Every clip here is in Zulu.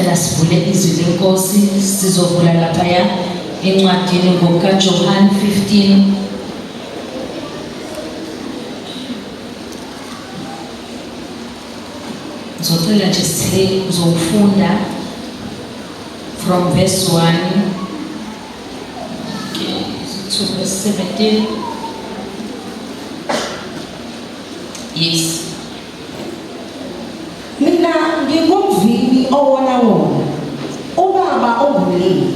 Ngizocela sivule izwi lenkosi sizovula laphaya encwadini ngokaJohn 15. Ngizocela nje sithe uzofunda from verse 1 okay, to verse 17. Yes. Mina ngingumvini owona wona, ubaba ungumlimi.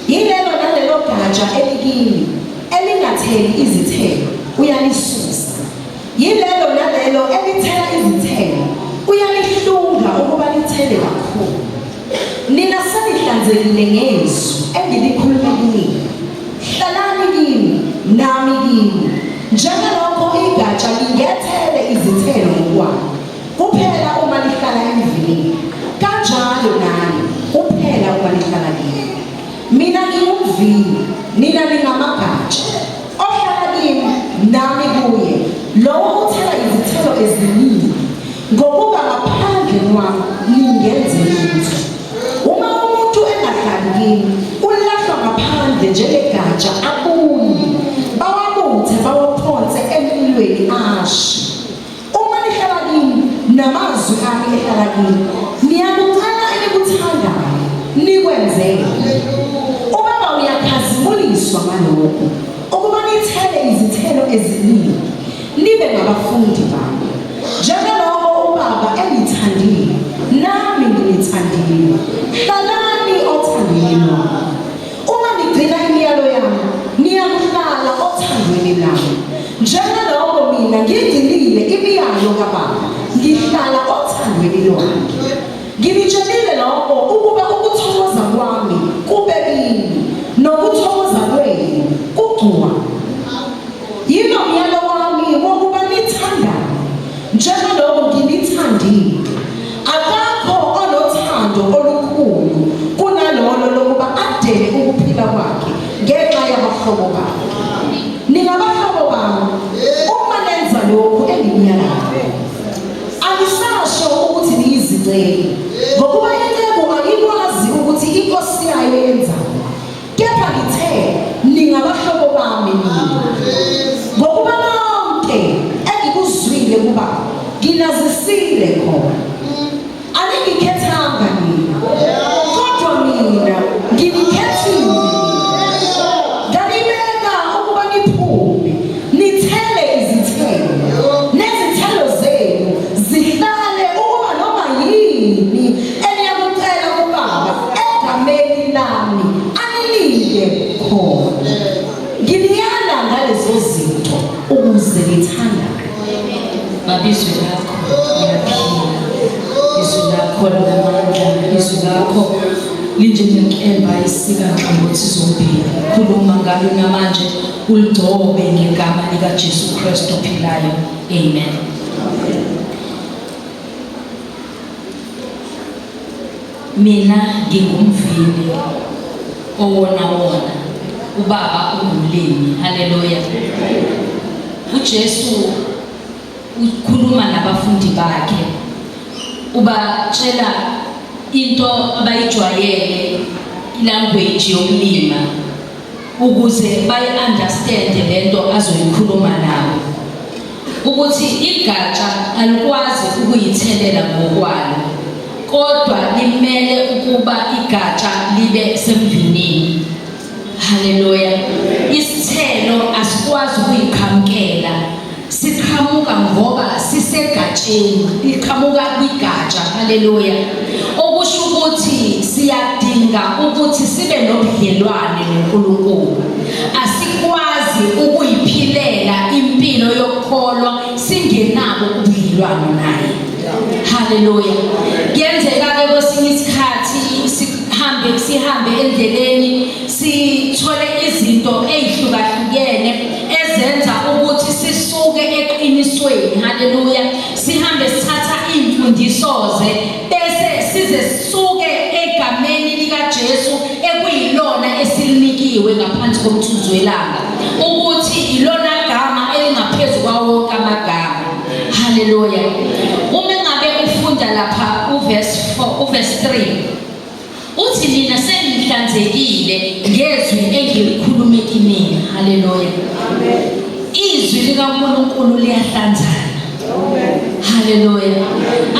Yilelo nalelo gatsha elikimi elingatheli izithelo uyalisusa. Yilelo nalelo elithela izithelo uyalihlunga ukuba lithele kakhulu. Nina senihlanzekile ngezwi engilikhulume kinina. Hlalani kimi, nami kini. Njengalokho igatsha lingethele izithelo ngokwalo, kuphela uma lihlala emvinini, kanjalo nani, kuphela uma lihlala kimi. Mina ngingumvini, nina ningamagatsha. Ohlala kimi, nami kuye, lowo uthela izithelo eziningi, ngokuba ngaphandle kwami ningenze lutho. Uma umuntu engahlali kimi, ulahlwa ngaphandle njengegatsha abune, bawabuthe bawaphonse emlilweni ashe. Uma nihlala kimi, namazwi ami ehlala kini, niyakucela enikuthandayo, nikwenzele. Ubaba uyakhazimuliswa ngalokho, ukuba nithele izithelo eziningi, nibe ngabafundi bami. Njengalokho uBaba engithandile, nami nginithandile. Hlalani othandweni lwami. Uma nigcina imiyalo yami, niyakuhlala othandweni lami. Njengalokho mina ngigcinile imiyalo kaBaba, ngihlala othandweni lwakhe. Nginitshelile lokho ukuba ukuthokoza kwami kube kini, nokuthokoza kwenu kugcwale. Yilo myalo wami wokuba nithandane njengalokhu nginithandile. Akakho onothando olukhulu kunalolo lokuba adele ukuphila kwakhe ngenxa yabahlobo bakhe. Ningabahlobo bami uma nenza lokhu enginiyalayo. Angisasho ukuthi niyizinceku, ngokuba inceku ayikwazi ukuthi inkosi yayo yenzani. Kepha ngithe ningabahlobo bami nina, ngokuba konke engikuzwile kuBaba nginazisile khona. Aningikhethanga nina, kodwa mina nginikhethile, nganibeka ukuba niphume nithele izithelo, nezithelo zenu zihlale, ukuba noma yini eniyakucela kuBaba egameni lami aninike khona. Nginiyala ngalezo zinto ukuze nithandane. Baba, izwi lakho liyaphila, izwi lakho linamandla, izwi lakho linjengenkemba esika nhlangothi zombili. Khuluma ngalo namanje, uligcobe ngegama likaJesu Kristu ophilayo. Amen. Mina ngingumvini owona wona, ubaba ungumlimi. Haleluya. UJesu ukhuluma nabafundi bakhe, ubatshela into abayijwayele, ilanguage yokulima, ukuze bayi-understande lento azoyikhuluma nabo, ukuthi igatsha alikwazi ukuyithelela ngokwalo, kodwa limele ukuba igatsha libe semvinini. Haleluya. Isithelo asikwazi ukuyiqhamukela, siqhamuka ngoba sisegatsheni, liqhamuka kwigatsha. Haleluya. Okusho ukuthi siyadinga ukuthi sibe nobudlelwane noNkulunkulu. Asikwazi ukuyiphilela impilo yokukholwa singenabo ubudlelwano naye. Haleluya. Kuyenzeka-ke kwesinye isikhathi sihambe endleleni, sithole izinto ey'hlukahlukene ezenza ukuthi sisuke eqinisweni. Haleluya. Sihambe sithatha iy'mfundiso-ze bese size sisuke egameni likaJesu ekuyilona esilinikiwe ngaphansi komthunzi welanga, ukuthi ilona gama elingaphezu kwawo wonke amagama. Haleluya. Uma ngabe ufunda lapha uverse 4, Uverse 3 uthi, nina senihlanzekile ngezwi engilikhulume kinina. Haleluya. Izwi likaNkulunkulu liyahlanzana. Haleluya.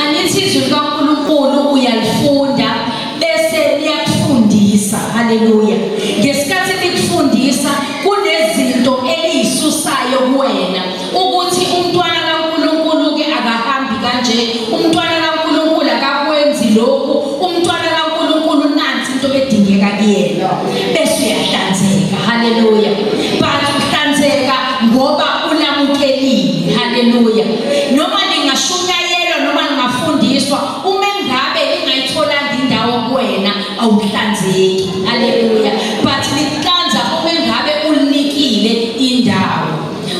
Angithi izwi likaNkulunkulu uyalifunda bese liyakufundisa. Haleluya. Ngesikhathi likufundisa kunezinto eliyisusayo kuwena, ukuthi umntwana kaNkulunkulu ke akahambi kanje, umntwana kaNkulunkulu akakwenzi lokhu, umntwana kaNkulunkulu nansi into edingeka kuyena, bese uyahlanzeka. Haleluya. But uhlanzeka ngoba ulamukelile. Haleluya. Noma lingashunyayelwa noma lingafundiswa, uma ngabe lingayitholanga indawo kuwena, awuhlanzeki. Haleluya. But lihlanza uma ngabe ulinikile indawo.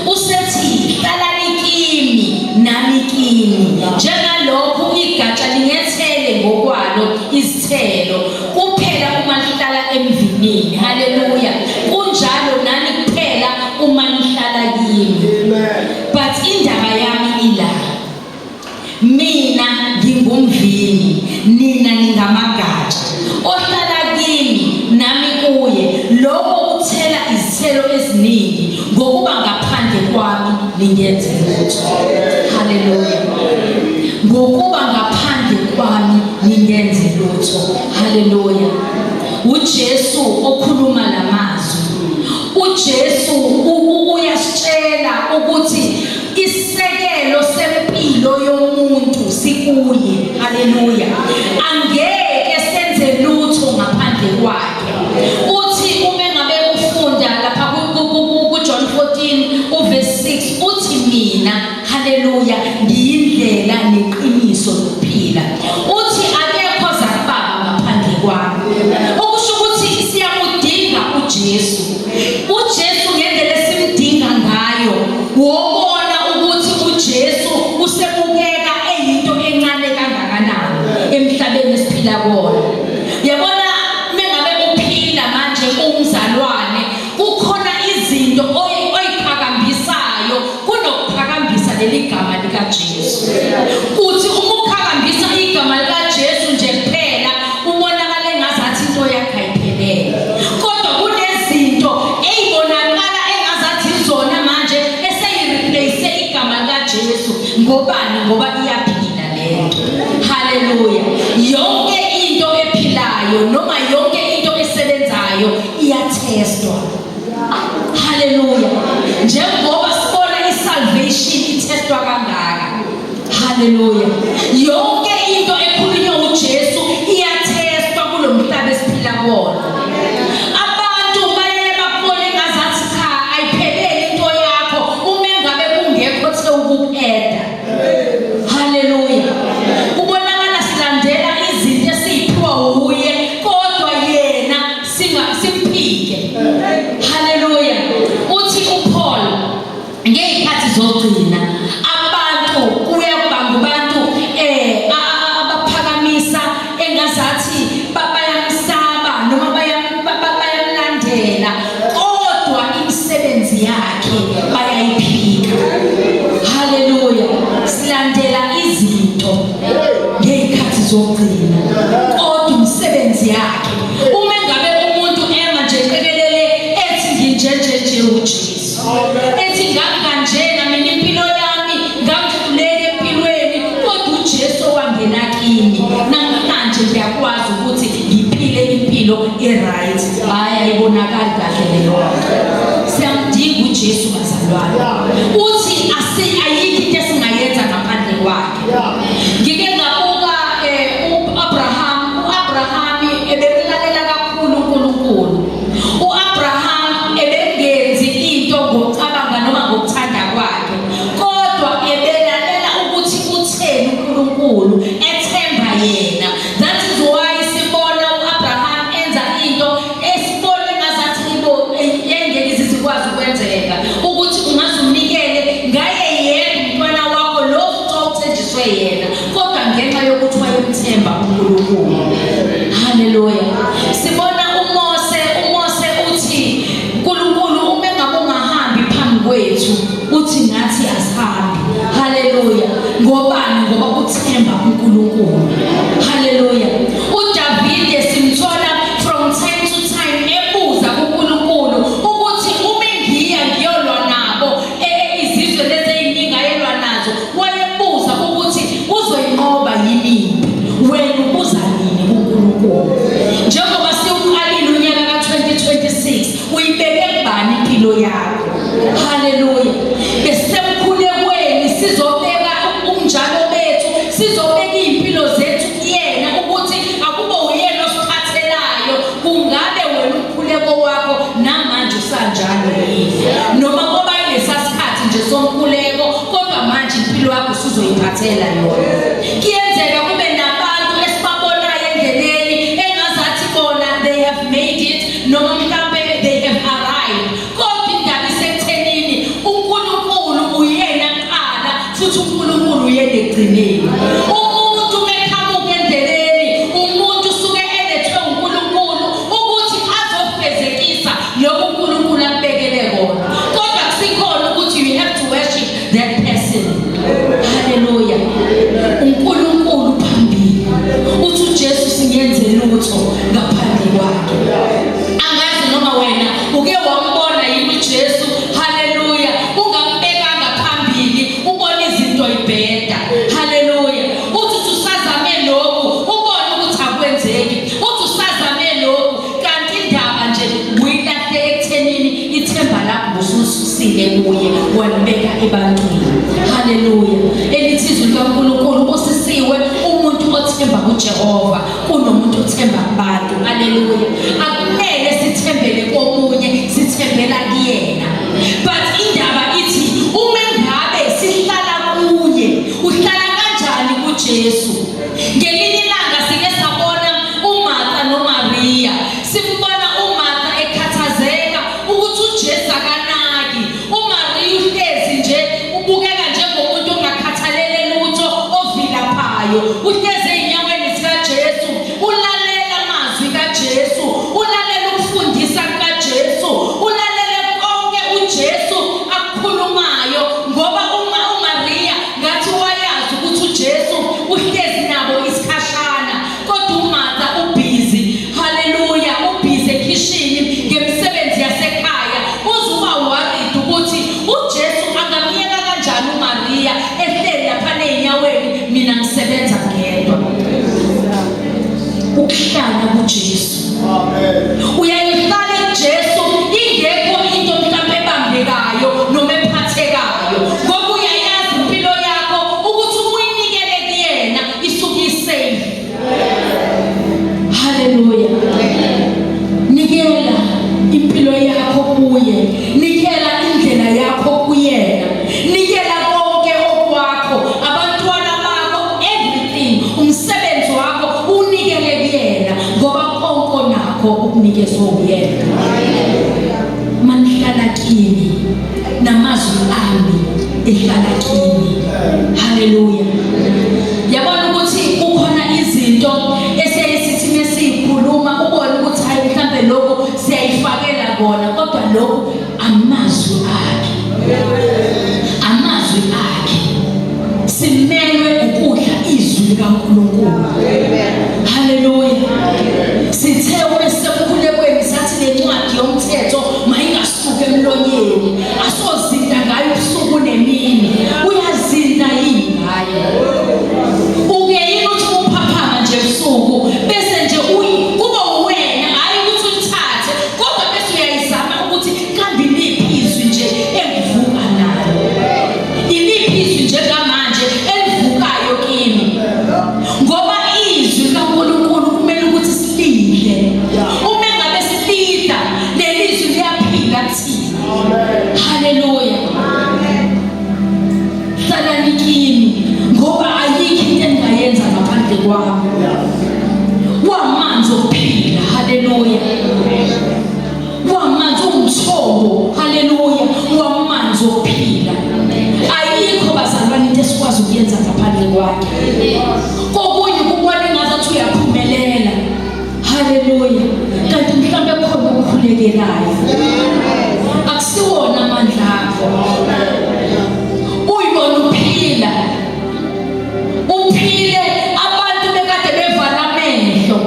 Usethi, hlalani kimi nami kini, njengalokhu igatsha lingethele ngokwalo izithelo kuphela uma lihlala emvinini. Haleluya. Kunjalo nani kuphela uma nihlala kimi. But indaba yami ila: mina ngingumvini, nina ningamagatsha. Ohlala kimi nami kuye, lokho uthela izithelo eziningi, ngokuba ngaphandle kwami ningenze lutho. Haleluya. Ngokuba ngaphandle kwami ningenze lutho. Haleluya. uJesu okhuluma lamazwi. uJesu uyasitshela ukuthi isekelo sempilo yomuntu sikuye. Haleluya. Angeke senze lutho ngaphandle kwakhe. Uthi uma ngabe ufunda lapha ku John 14 uverse 6, uthi, mina, haleluya, ngiyindlela neqiniso lokuphila. Uthi akekho zakubaba ngaphandle kwami. Okusho ukuthi siyamudinga uJesu. uJesu ngendlela esimdinga ngayo, wobona ukuthi uJesu usebukeka eyinto encane kangakanani emhlabeni esiphila kuwona. Uyabona, mengabe uphila manje umzalwane, kukhona izinto oyiqhakambisayo kunokuphakambisa leli gama likaJesu. Uthi uma uqhakambisa igama likaJesu nje kuphela, ubonakala engazathi into yakhe ayiphelele, kodwa kunezinto eyibonakala engazathi izona manje eseyireplace igama likaJesu. Ngobani? Ngoba iyaphila lento. Haleluya. Yonke into ephilayo noma yonke into esebenzayo iyathestwa. Haleluya. Njengoba sibona isalvation ithestwa kangaka. Haleluya. Yonke into ekhulunywa uJesu iyathestwa kulomhlaba esiphila kuwona. Abantu baye bakubone ngazathi cha, ayiphelele into yakho uma ngabe kungekho the ukuqeda. Haleluya. Kubonakala silandela izinto esiyiphiwa uye, kodwa yena singa simphike. Haleluya. Uthi uPaul, ngezikhathi zokugcina abantu kuyakuba ngubantu abaphakamisa engazathi bayamsaba noma bayamlandela, kodwa imisebenzi yakhe bayayiphika. Haleluya. Silandela izinto ngezikhathi zokugcina, kodwa umsebenzi yakhe, uma ngabe umuntu ema nje qekelele ethi nginje nje nje uJesu, ethi nganganjena mina impilo yami, ngangihluleka empilweni, kodwa uJesu wangena kimi, namhlanje ngiyakwazi ukuthi ngiphile impilo e-right. Hayi, ayibonakali kahle leyo nto. Siyamdinga uJesu, bazalwane. Uthi ayikho into esingayenza ngaphandle kwakhe. Ngike ngabuka uAbraham. uAbraham ebemlalela kakhulu uNkulunkulu. uAbraham ebengenzi into ngokucabanga noma ngokuthanda kwakhe, kodwa ebelalela ukuthi utheni uNkulunkulu, ethemba yena. That is why sibona uAbraham enza into esibone ngazathi ibo engeke izikwazi ukwenzeka, ukuthi ungaze unikele ngaye yedwa umntwana wakho lo futhi owuthenjiswe yena. asenzela yona. Kuyenzeka kube nabantu esibabonayo endleleni engazathi bona they have made it noma mhlampe they have arrived, kodwa indaba isekuthenini uNkulunkulu uyena kuqala futhi uNkulunkulu uyena ekugcineni. Umuntu meqhamuka endleleni, umuntu usuke elethwe uNkulunkulu ukuthi azofezekisa lokhu uNkulunkulu akubekele kona, kodwa kusikhona ukuthi you have to worship that person. Haleluya! uNkulunkulu phambili. Uthi uJesu singenze lutho ngaphandle kwakhe. Angazi noma wena uke wambona yini uJesu, haleluya, ungambekanga phambili, ubona izinto ibheda. Haleluya! Uthi usazame lokhu, ubone ukuthi akwenzeki. Uthi usazame lokhu, kanti indaba nje uyilahle ekuthenini ithemba lakho usususile kuye, walibeka ebantwini. Haleluya! Elithi izwi likaNkulunkulu, ubusisiwe umuntu othemba kuJehova kunomuntu othemba kubantu. Haleluya! Akumele sithembele komunye, sithembela kuyena. But indaba ithi uma ngabe sihlala kuye, uhlala kanjani kuJesu? Ngelinye ilanga sike sabona uMartha noMaria. Simbona uMartha ekhathazeka ukuthi uJesu akanaki. UMaria uhlezi nje, ubukeka njengomuntu ongakhathalele lutho, ovilaphayo. Uhlezi ey'nyaweni zikaJesu, ulalela amazwi kaJesu, ulalela ukufundisa kukaJesu, ulalele konke uJesu akukhulumayo, ngoba uma uMaria ngathi wayazi ukuthi uJesu uhlezi nabo isikhashana, kodwa uMartha ubhizi, haleluya, ubhizi ekhishini ngemisebenzi yasekhaya. Uzuba worried ukuthi uJesu angamyeka kanjani uMaria ehleli lapha ey'nyaweni, mina ngisebenza ngedwa. Ukuhlala kuJesu, uyayihlala kuJesu ingekho into mhlawumbe ebambekayo noma ephathekayo, ngoba uyayazi impilo yakho ukuthi uma uyinikele kuyena isuke i-safe. Haleluya! Nikela impilo yakho kuye, nikela indlela yakho kuyena, nikela konke okwakho, abantwana bakho, everything, umsebenzi wakho unikele kuyena, ngoba konke nakho ukunikezwe uyena. Manihlala kimi namazwi ami ehlala kini. Haleluya! Yabona ukuthi kukhona izinto esiyisithi mesikhuluma, ubone ukuthi hayi, mhlambe lokho siyayifakela kona, kodwa lokho amazwi akhe, amazwi akhe. Simelwe ukudla izwi likaNkulunkulu. Haleluya! Sithe wesemkhulekweni sathi le ncwadi yomthetho mayingasuki emlonyeni, asozinda ngayo ubusuku nemini. Uyazinda yini ngayo? Uke yini uthi uphaphama nje ebusuku bese nje kube uwena, hayi ukuthi ulithathe, kodwa bese uyayizama ukuthi kambe iliphi izwi nje engivuka nalo, iliphi izwi njengamanje elivukayo kimi? Ngoba izwi likaNkulunkulu kumele ukuthi silidle. Uma ngabe silidla leli zwi, liyaphila kuthina. Haleluya! Hlalani kimi, ngoba ayikho into engingayenza ngaphandle kwami. Wamanzi okuphila, haleluya, wamanzi umthombo, haleluya, wamanzi okuphila. Ayikho, bazalwane, into esikwazi ukuyenza ngaphandle kwakhe. Kokunye kubona engazathi uyaphumelela, haleluya, kanti mhlawumbe khona okukhulekelayo, akusiwona amandla akho. Uyibona uphila, uphile abantu bekade bevala amehlo.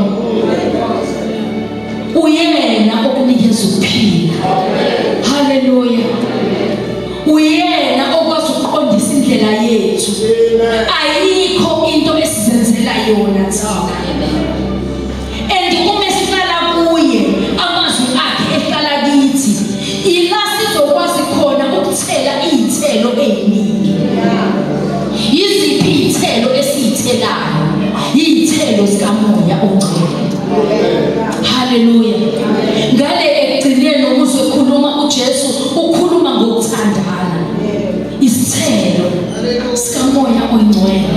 Uyena okunikeza ukuphila. Haleluya! Uyena okwazi ukuqondisa indlela yethu. Ayikho into esizenzela yona thina. And uma sihlala kuye, amazwi akhe ehlala kithi, ila sizokwazi khona ukuthela iy'thelo ey'ningi. Yiziphi iy'thelo esiy'thelayo? Iy'thelo zikaMoya oNgcwele. Haleluya! Ngale ekugcineni umuzwe ekhuluma uJesu, ukhuluma ngokuthandana, isithelo sikaMoya oNgcwele.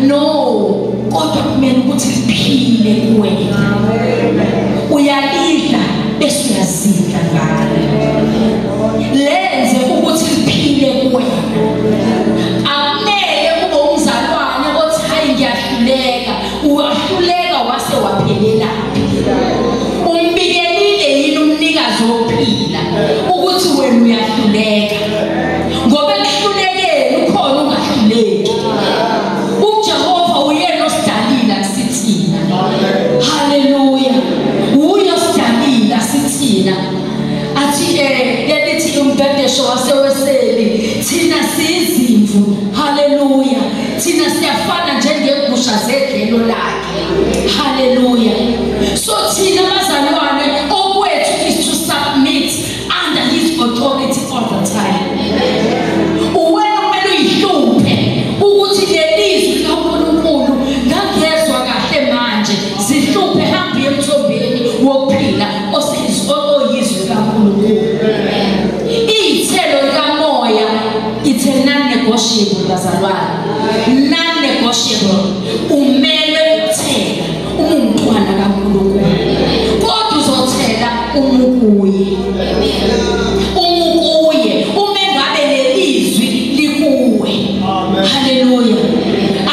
No, kodwa kumele ukuthi liphile kuwena. Uyalidla bese uyazidla ngalo. Lenze ukuthi liphile kuwena. Akumele kube umzalwane othi hayi ngiyahluleka. Uyahluleka wase waphelelaphi? Umbikelile yini umnikazi wokuphila ukuthi wena uyahluleka? Ngoba ekuhlulekeni ukhona ungahluleki. UJehova uyena osidalile, akusithina. Haleluya. Uye osidalile, asithina. Athi lelithi umbhedesho waseweseli, thina siyizimvu. Haleluya. Thina siyafana njengegusha zedlelo lakhe. Haleluya. So thina bazalwane, okwethu is to submit under his authority all the time. Uwena kumele uyihluphe ukuthi lelizwi likaNkulunkulu ngangezwa kahle manje. Zihluphe, hambe emthombeni wokuphila oyizwi likaNkulunkulu. Iy'thelo likamoya, it's a non-negotiable, bazalwane, non-negotiable. Umelwe ukuthela uma umntwana kaNkulunkulu, kodwa uzothela uma ukuye, uma ukuye, uma engabe lelizwi likuwe. Haleluya.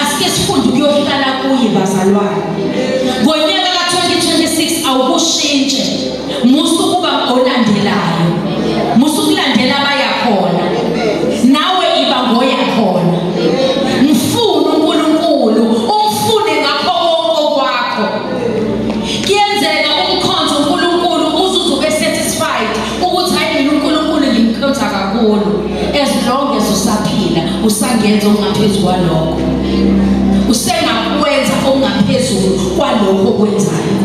Asike sifunde ukuyohlala kuye, bazalwane. Ngonyaka ka-2026 awukushintshe. Musa ukuba olandelayo, musa ukulandela abaya khona, nawe iba ngoya khona. Mfune uNkulunkulu, umfune ngakho konke okwakho. Kuyenzeka umkhonzo uNkulunkulu uzuze ube satisfied ukuthi hayi, mina uNkulunkulu ngimkhonza kakhulu. As long as usaphila, usangenza okungaphezulu kwalokho, usengakwenza okungaphezulu kwalokho okwenzayo.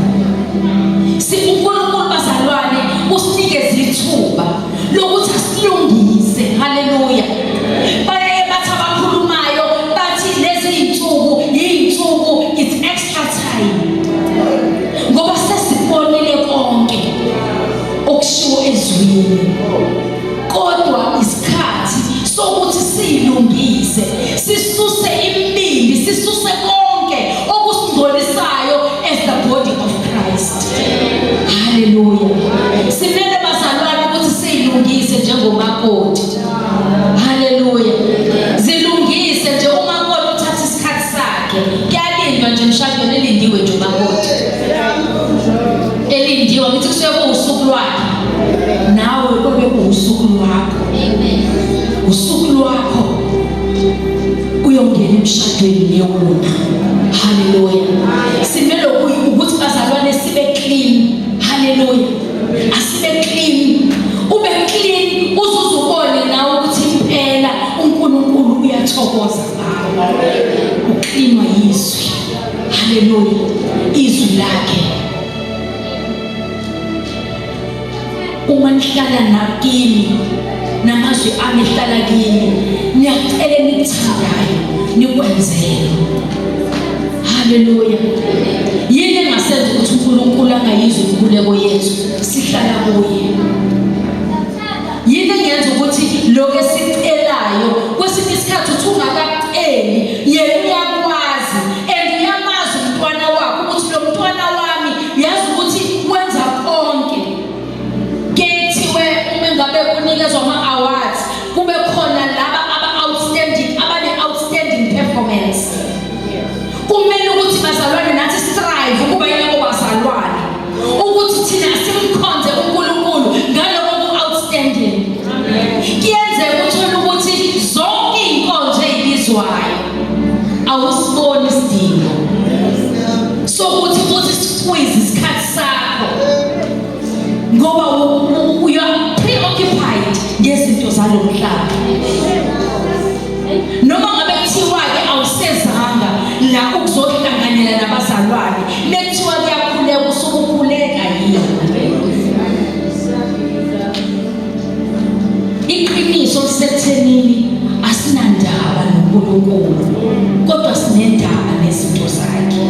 Si uNkulunkulu, bazalwane, usinikeze ithuba lokuthi asilungise. Haleluya. Baye bathi abakhulumayo, bathi lezi iy'nsuku yiy'nsuku, it's extra time, ngoba sesibonile konke okushiwo ezwini, kodwa isikhathi sokuthi siyilungise, sisuse imibimbi, sisuse konke okusingcolisayo as the body of Christ. Haleluya. Simele, bazalwane, ukuthi siyilungise njengomakoti. Haleluya. Zilungise nje. Umakoti uthatha isikhathi sakhe. Kuyalindwa nje emshadweni, elindiwe nje umakoti, elindiwe. Ngithi kusuke kuwusuku lwakhe, nawe kube kuwusuku lwakho, usuku lwakho uyongena emshadweni newundlu. Haleluya. Simele ukuthi, bazalwane, sibe clean. Haleluya. Asibe clean. Ube clean uzuze ubone nawe ukuthi impela uNkulunkulu uyathokoza ngawe. Uklinwa yizwi. Haleluya. Izwi lakhe. Uma nihlala nakimi, namazwi ami ehlala kini, niyacela enikuthandayo, nikwenzele. Haleluya. Yini engasenza ukuthi uNkulunkulu angayizwa imikhuleko yethu sihlala kuye? Yini engenza ukuthi lokho esicelayo, kwesinye isikhathi uthi ungakaceli, yena uyakwazi and uyamazi umntwana wakho ukuthi lo mntwana wami uyazi ukuthi wenza konke? Kethiwe uma ngabe kunikezwa ama-awards, kube khona laba aba-outstanding, abane-outstanding performance. Kumele ukuthi, bazalwane, nathi strive ukuba yilabo bazalwane, ukuthi thina simkhonze uNkulunkulu ngaloko ku-outstanding. Kuyenzeka uthole ukuthi zonke iy'nkonzo ey'bizwayo awusiboni isidingo sokuthi futhi squeeze isikhathi sakho, ngoba you are preoccupied ngezinto zalo mhlaba. Noma ngabe kuthiwa-ke awusezanga la ukuzohlanganyela nabazalwane, nekuthiwa kuyakhuleka, usuke ukhuleka yini? Iqiniso lisekuthenini asinandaba noNkulunkulu, kodwa sinendaba nezinto zakhe.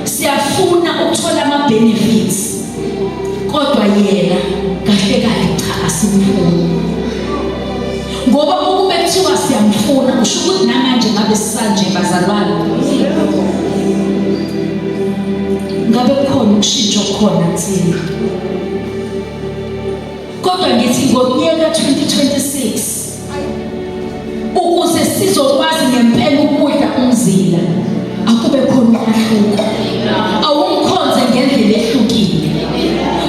Siyafuna ukuthola ama-benefits, kodwa yena kahle kahle cha, asimfuni, ngoba ukube kuthiwa siyamfuna, usho ukuthi namanje ngabe ngabe sisanje bazalwane? Ngabe kukhona ukushintsha okukhona kuthina? Kodwa ngithi ngonyaka 2026 ukuze sizokwazi ngempela ukudla umzila akube khona umahluko. Awumkhonze ngendlela ehlukile.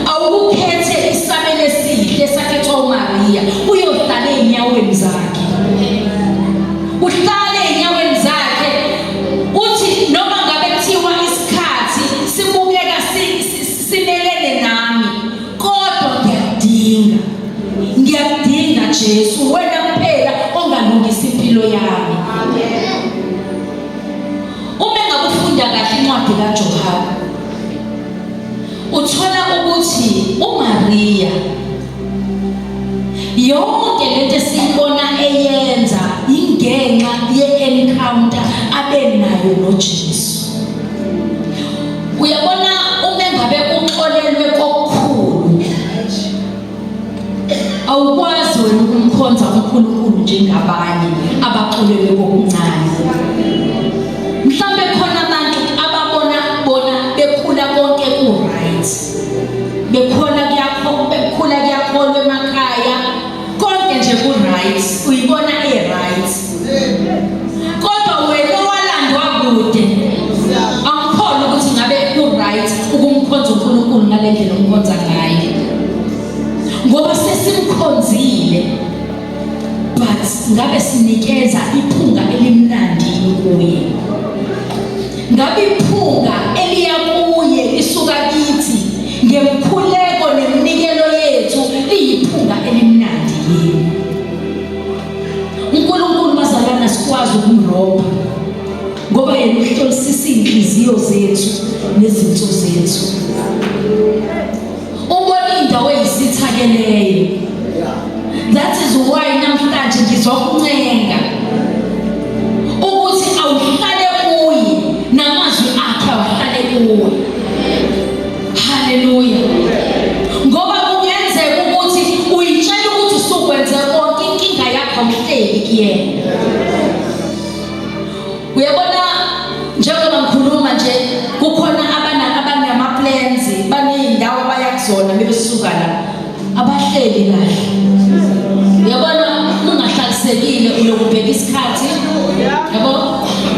Awukhethe isabelo esihle esakhethwa uMaria uyohlala ezinyaweni zakhe. Uhlale ezinyaweni zakhe uthi noma ngabe kuthiwa isikhathi sibukeka simelene nami kodwa ngiyakudinga ngiyakudinga Jesu wena kuphela ongalungisa impilo yami amen uma engakufunda kahle incwadi kaJohane uthola ukuthi uMaria yonke lento esiyibona eyenza ingenxa ye-encounter abe nayo noJesu Uyabona uma engabe uxolelwe kokukhulu awukwazi wena ukumkhonza uNkulunkulu njengabanye abaxolelwe kokuncane. Mhlambe khona abantu ababona bona bekhula konke ku right. Bekhona kuyakho bekhula kuyakholwa emakhaya konke nje ku right uyibona e right. Kodwa wena owalandwa kude angikholwa ukuthi ngabe ku-right ukumkhonza uNkulunkulu ngale ndlela omkhonza ngayo ngoba sesimkhonzile but ngabe sinikeza iphunga elimnandi kuye ngabe iphunga eliya kuye lisuka kithi ngemkhuleko neminikelo yethu liyiphunga elimnandi yini uNkulunkulu bazalwana sikwazi ukumrobha ngoba yena uhlolisisa iy'nhliziyo zethu nezinso zethu ubona indawo eyisitha-ke leyo that is why namhlanje ngizokuncenga ukuthi awuhlale kuye namazwi akhe awahlale kuwe Haleluya. Ngoba kungenzeka ukuthi uyitshela ukuthi usukwenze konke inkinga yakho awuhleli kuyena. Uyabona njengoba ngikhuluma nje kukhona abana abanama plans baneyindawo abaya kuzona bebesuka la abahleli kahle. Uyabona ungahlalisekile uyokubheka isikhathi yabo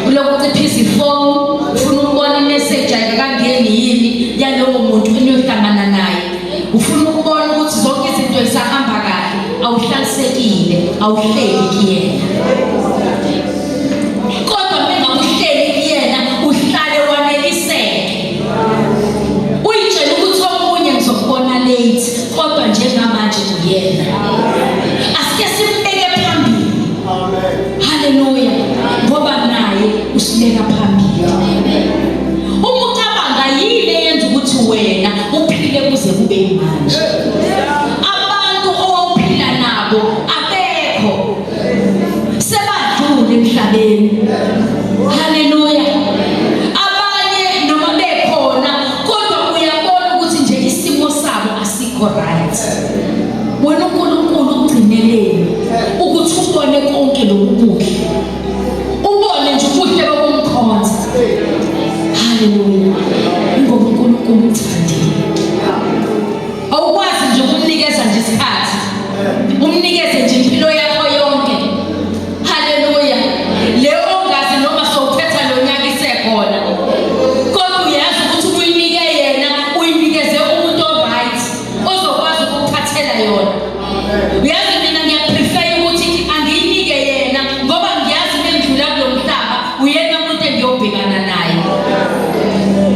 ulokunciphisa ifoni ufuna ukubona imessage ayikakangeni yini yalowo muntu eniyohlangana naye ufuna ukubona ukuthi zonke izinto zisahamba kahle awuhlalisekile awuhleli kuyena kodwa mengakuhleli kuyena uhlale waneliseke uyitshela ukuthi omunye ngizokubona late kodwa njengamanje uyena asike simbeke phambili haleluya ngoba naye usibeka phambili uma ucabanga yini eyenza ukuthi wena uphile kuze kube manje abantu owawuphila nabo abekho sebadlule emhlabeni haleluya abanye noma bekhona kodwa uyabona ukuthi nje isimo sabo asikho right wena uNkulunkulu ugcineleni ukuthi ubone konke lokhu kuhle ubone nje ubuhle bokumkhonza haleluya ngoba uNkulunkulu uthandile awukwazi nje ukumnikeza nje isikhathi umnikeze nje impilo yakho yonke haleluya leyo ongazi noma sowuphetha lo nyaka isekhona kodwa uyazi ukuthi ubuyinike yena uyinikeze umuntu oright ozokwazi ukukuphathela yona uyazi mina ngiyaprefer ukuthi angiyinike yena ngoba ngiyazi mengidlula kulo mhlaba uyena umuntu engiyobhekana naye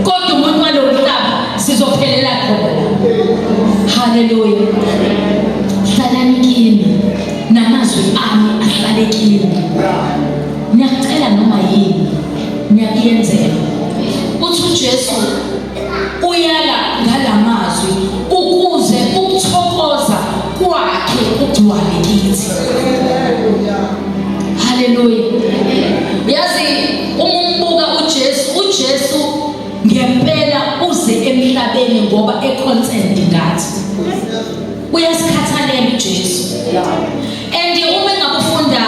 kodwa umuntu walo mhlaba sizophelela khona haleluya hlalani kimi namazwi ami ahlale kimi niyacela noma yini niyakuyenzela uthi uJesu uyala ngalamazwi ukuze ukuthokoza kwakhe kugcwale kithi haleluya uyazi uma umbuka uJesu uJesu ngempela uze emhlabeni ngoba econcerned ngathi uyasikhathalela uJesu and uma engakufunda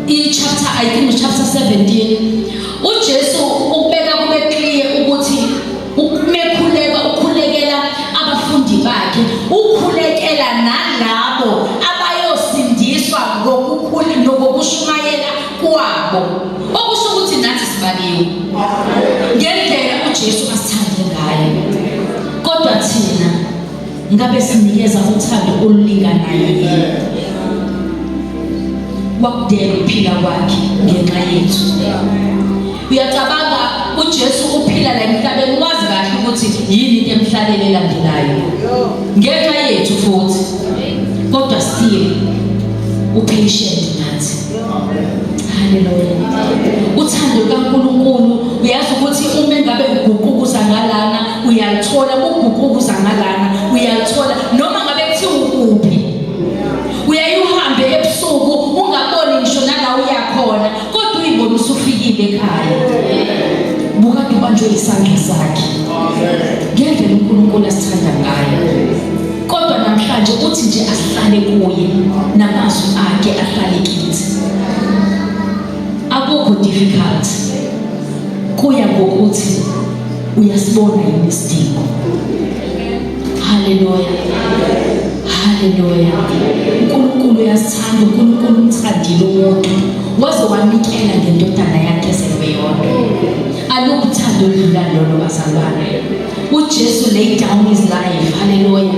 I-chapter, I think chapter 17, uJesu ukubeka kube clear ukuthi umekhuleka ukhulekela abafundi bakhe, ukhulekela nalabo abayosindiswa ngokukhulu nokushumayela kwabo, okusho ukuthi nathi sibaliwe ngendlela uJesu asithande ngayo. Kodwa thina ngabe sinikeza uthando olulinganayo yini? Wakudela ukuphila kwakhe ngenxa yethu. Uyacabanga, uJesu uphila la emhlabeni, wazi kahle ukuthi yini into emhlalele elandelayo ngenxa yethu futhi, kodwa still upatient nathi. Haleluya! Uthando lukaNkulunkulu, uyazi ukuthi uma engabe uguqukuza ngalana uyalithola, uguqukuza ngalana uyalithola, noma ngabe kuthiwa ukuphi. Uyaye uhambe ebusuku ungaboni ngisho nala uyakhona, kodwa uyibona usufikile ekhaya, bukade ubanjwe isandla sakhe. Ngendlela uNkulunkulu asithanda ngayo. Kodwa namhlanje uthi nje asihlale kuye, namazwi akhe ahlale kithi. Akukho difficult, kuya ngokuthi uyasibona yini isidingo. Haleluya, haleluya! UNkulunkulu uyasithanda. UNkulunkulu umthandile umuntu waze wanikela ngendodana yakhe ezelwe yodwa. Alukho uthando oludlula lolo, bazalwane. UJesu laid down his life, haleluya,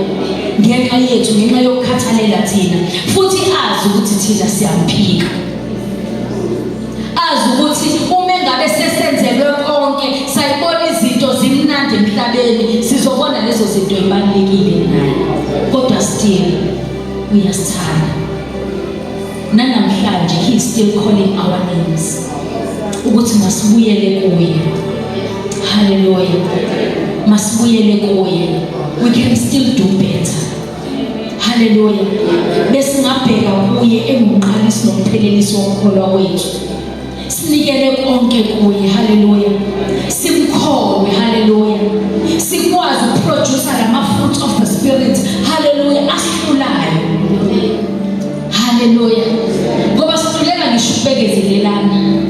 ngenxa yethu, ngenxa yokukhathalela thina, futhi azi ukuthi thina siyamphika, azi ukuthi uma engabe sesenzelwe konke, sayibona izinto zimnandi emhlabeni, sizobona lezo zinto ibalulekile naye. Kodwa still uyasithanda. Nanamhlanje he is still calling our names ukuthi masibuyele kuye. Haleluya, masibuyele kuye. We can still do better. Haleluya! Besingabheka kuye engumqalisi nomphelelisi wokukholwa kwethu, sinikele konke kuye. Haleluya! Simkholwe. Haleluya! Sikwazi ukuproduce lama fruits of the Spirit, haleluya, asihlulayo. Haleluya! Ngoba sihluleka ngisho ukubekezelelana,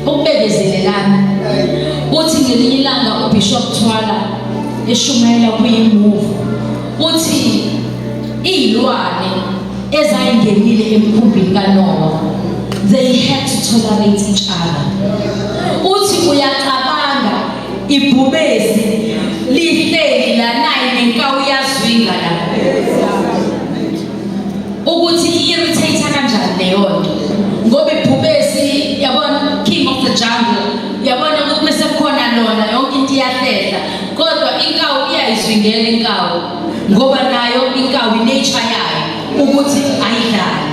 ukubekezelelana. Uthi ngelinye ilanga uBishop Thwala eshumayela kuyiMove, uthi iy'lwane ezayingenile emkhumbini kaNoah, they had to tolerate each other. Uthi uyacabanga, ibhubesi lihleli la naye nenkawu iyazwinga la, ukuthi i-irritate kanjani leyo nto, ngoba ibhubesi, yabona, king of the jungle, yabona ukuthi mase kukhona lona yonke into iyahlehla. Kodwa inkawu iyayizwingela inkawu, ngoba nayo inkawu inature yayo ukuthi ayidlali.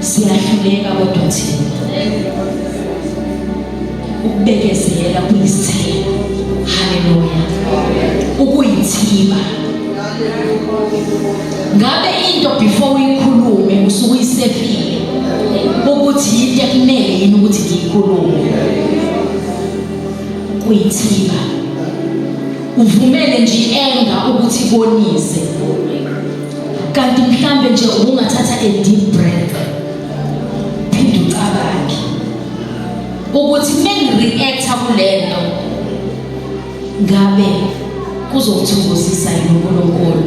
Siyahluleka kodwa thina ukubekezela. Kuyisithelo, haleluya, ukuyithiba. Ngabe into before uyikhulume usuke uyisefile ukuthi yinto ekumele yini ukuthi ngiyikhulume? Kuyithiba, uvumele nje i-anger ukuthi ibonise, kanti mhlambe nje ubungathatha a deep breath, phinde ucabange ukuthi mengireacta kulento, ngabe kuzothokozisa yini uNkulunkulu?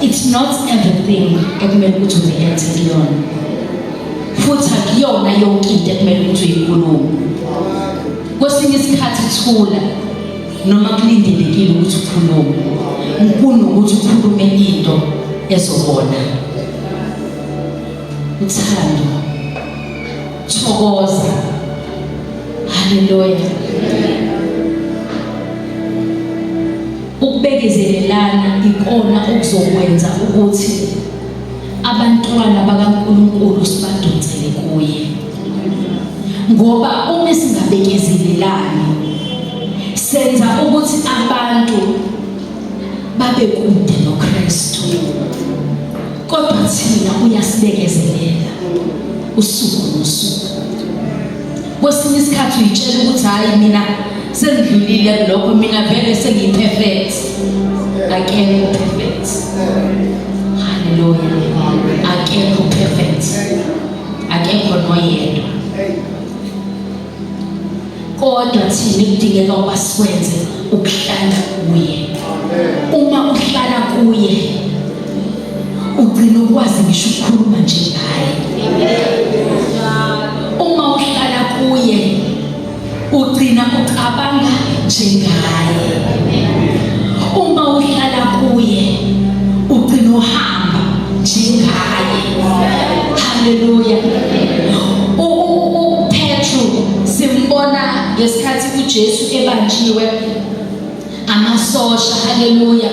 It's not everything ekumele ukuthi ureacte kuyona, futhi akuyona yonke into ekumele ukuthi uyikhulume. Kwesinye isikhathi thula noma kulindelekile ukuthi ukhulume, kunokuthi ukhulume into ezobona. Uthando, thokoza. Haleluya! Ukubekezelelana ikona okuzokwenza ukuthi abantwana bakaNkulunkulu sibadonsele kuye, ngoba uma singabekezelelani senza ukuthi abantu babe kude noKristu. Kodwa thina uyasibekezelela usuku nosuku. Kwesinye isikhathi uyitshela ukuthi, "Hayi, mina sengidlulile kulokho, mina vele sengiyi-perfect." Akekho perfect. Haleluya, akekho perfect. Akekho noyedwa. Kodwa thina kudingeka ukuba sikwenze ukuhlala kuye. Uma uhlala kuye ugcina ukwazi ngisho ukukhuluma nje ngaye. Uma uhlala kuye ugcina ucabanga njengaye. Uma uhlala kuye ugcina uhamba njengaye. Haleluya. UPetru simbona ngesikhathi uJesu ebanjiwe amasosha. Haleluya.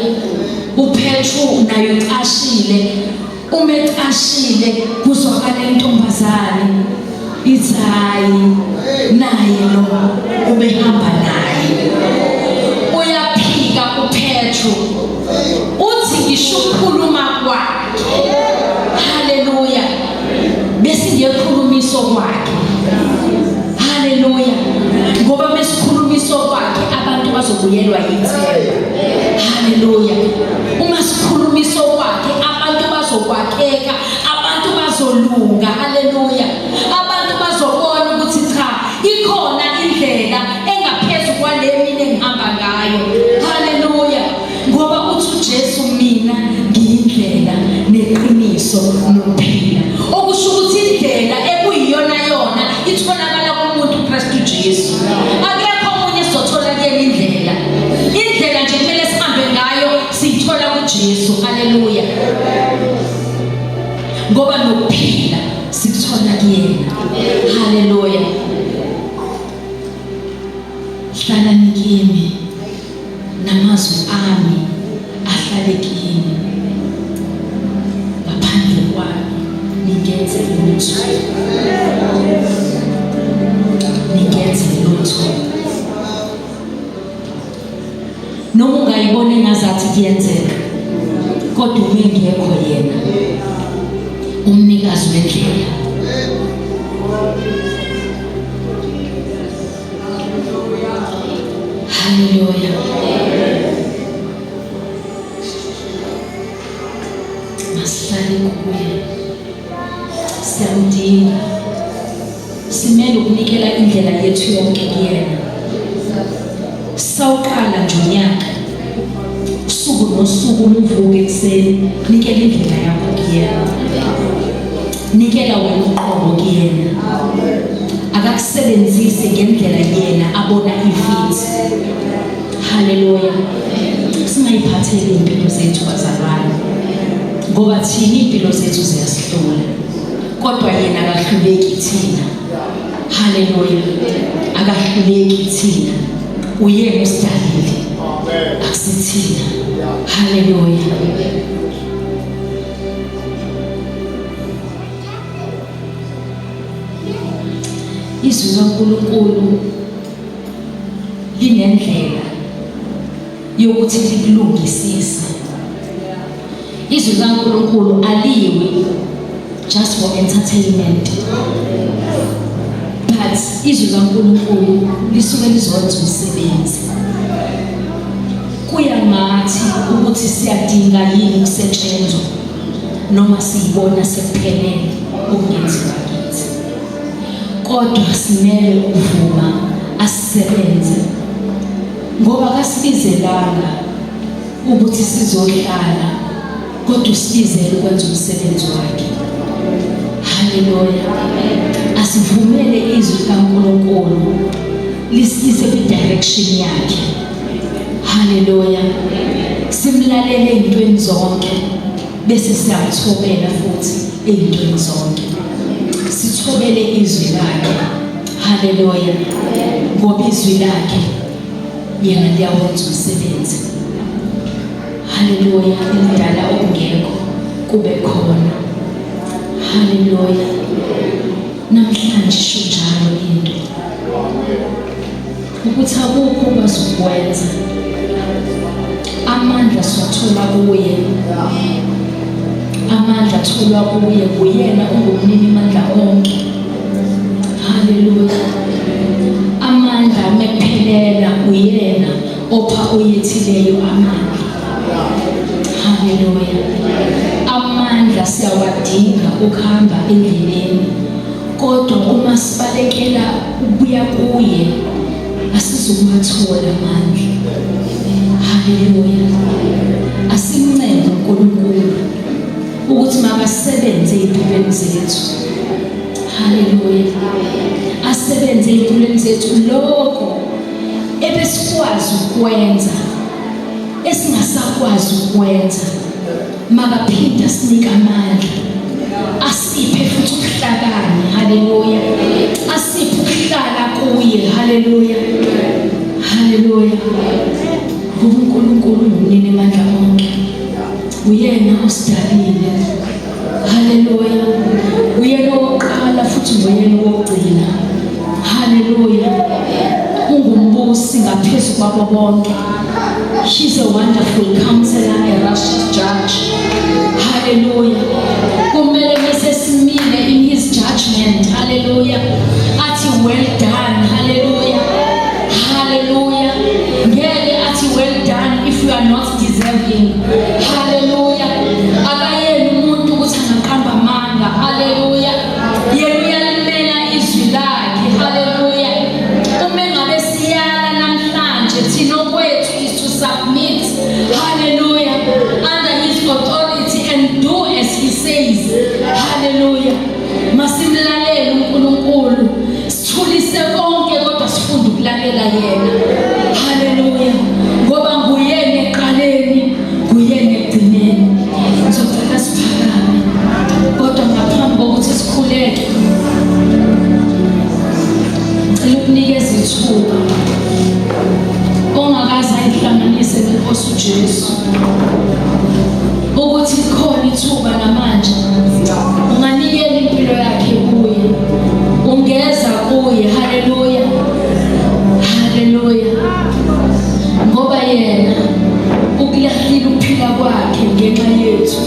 uPetru naye ucashile. Uma ecashile kuzwakala intombazane ithi hayi, naye lo ubehamba naye. Uyaphika uPetru, uthi ngisho ukukhuluma kwakhe. Haleluya. Besingekhulumiso kwakhe. Haleluya. Ngoba mesikhulumiso kwakhe abantu bazobuyelwa yithemba. Haleluya. Uma sikhulumiso kwakhe abantu bazokwakheka, abantu bazolunga. Haleluya. Abantu bazobona ukuthi cha, ikhona indlela engaphezu kwale mina engihamba ngayo. Haleluya. Ngoba uthi uJesu, mina ngiyindlela neqiniso nokuphila. Okusho ukuthi indlela ekuyiyona yona itholakala kumuntu uKristu Jesu. Akekho omunye esizothola kuyena indlela. Indlela nje kumele sihambe ngayo siyithola kuJesu. Haleluya. Ngoba nokuphila sikuthola kuyena. Haleluya. Hlalani kimi namazwi ami ahlale kini. Ngaphandle kwami ningenze lutho. Ningenze lutho. Noma ungayibona engazathi kuyenzeka, kodwa uma engekho yena umnikazi wendlela. Haleluya. Masihlale kuye. Siyamdinga. Simele ukunikela indlela yethu yonke kuyena. Sawuqala nje unyaka. Usuku nosuku umuvuke ekuseni, nikela indlela yakho kuyena. Nikela wena uqobo kuyena. Akakusebenzise ngendlela yena abona ifithi. Haleluya. Singayiphatheli impilo zethu bazalwane. Ngoba thina impilo zethu ziyasihlula. Kodwa yena akahluleki thina. Haleluya. Akahluleki thina. Uyena osidalile. Akusithina. Haleluya. Izwi likaNkulunkulu linendlela yokuthi likulungisise. Izwi likaNkulunkulu aliwi just for entertainment, but izwi likaNkulunkulu lisuke lizokwenza umsebenzi. Kuya ngathi ukuthi siyadinga yini ukusetshenzwa noma siyibona sekuphelele okungenziwa kithi, kodwa simele ukuvuma asisebenze, ngoba kasibizelanga ukuthi sizohlala, kodwa usibizele ukwenza umsebenzi wakhe. Haleluya. Asivumele izwi likaNkulunkulu lisiyise kwi-direction yakhe. Haleluya. Simlalele ey'ntweni zonke, bese siyamthobela futhi ey'ntweni zonke. Sithobele izwi lakhe. Haleluya. Ngoba izwi lakhe yena liyawenza umsebenzi. Haleluya. Elidala okungekho kube khona. Haleluya. Namhlanje isho njalo into ukuthi akukho okwazi ukwenza. Amandla siwathola kuye. Amandla atholwa kuye, kuyena ungumnini mandla onke. Haleluya. Amandla mekuphelela uyena opha oyethileyo amandla. Haleluya. Amandla siyawadinga ukuhamba endleleni. Kodwa uma sibalekela ukubuya kuye, asizukuwathola amandla. Haleluya. Asimncenge uNkulunkulu ukuthi makasebenze ezimpilweni zethu. Haleluya. Asebenze ezimpilweni zethu lokho ebesikwazi ukwenza esingasakwazi ukwenza. Makaphinde asinike amandla, asiphe futhi ubuhlakani. Haleluya. Asiphe ukuhlala kuye. Haleluya, haleluya. Ngoba uNkulunkulu ungumnini amandla onke, uyena osidalile. Haleluya. Uyena owokuqala futhi nguyena owokugcina. Haleluya. Ungumbusi ngaphezu kwabo bonke. He's a wonderful counselor, a righteous judge. Hallelujah. Kumele bese simile in his judgment. Hallelujah. Athi well done. Hallelujah. Hallelujah. Ngeke athi well done if you are not deserving. Hallelujah. Akayena umuntu ukuthi angaqamba amanga. Hallelujah. Yena uyalimela izwi lakhe. Hallelujah. Uma ngabe siyala namhlanje, thina okwethu is to submit. Hallelujah. Under his authority and do as he says. Hallelujah. Masimlalele uNkulunkulu. Sithulise konke kodwa sifunde ukulalela yena. Hallelujah. Ngoba nguyena eqaleni, nguyena ekugcineni. Ngizocela siphakame. Kodwa ngaphambi kokuthi sikhuleke, ngicela ukunikeza ithuba ongakaze ayihlanganise nenkosi uJesu, ukuthi likhona ithuba namanje unganikela impilo yakhe kuye, ungeza kuye. Haleluya, haleluya. Ngoba yena ukulahlile ukuphila kwakhe ngenxa yethu.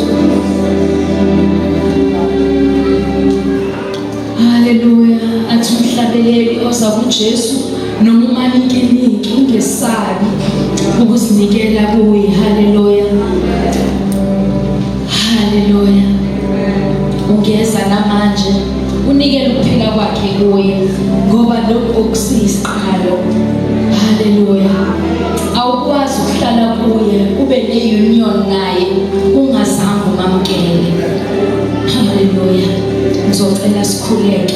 Haleluya. Athi umhlabeleli, oza kuJesu noma umanikiniki, ungesabi ukuzinikela kuye. Haleluya, haleluya. Ungeza namanje unikele ukuphila kwakhe kuye, ngoba lokhu okusiyisiqalo. Haleluya. Awukwazi ukuhlala kuye, ube ne-union naye, ungazange umamkele. Haleluya. Ngizocela sikhuleke.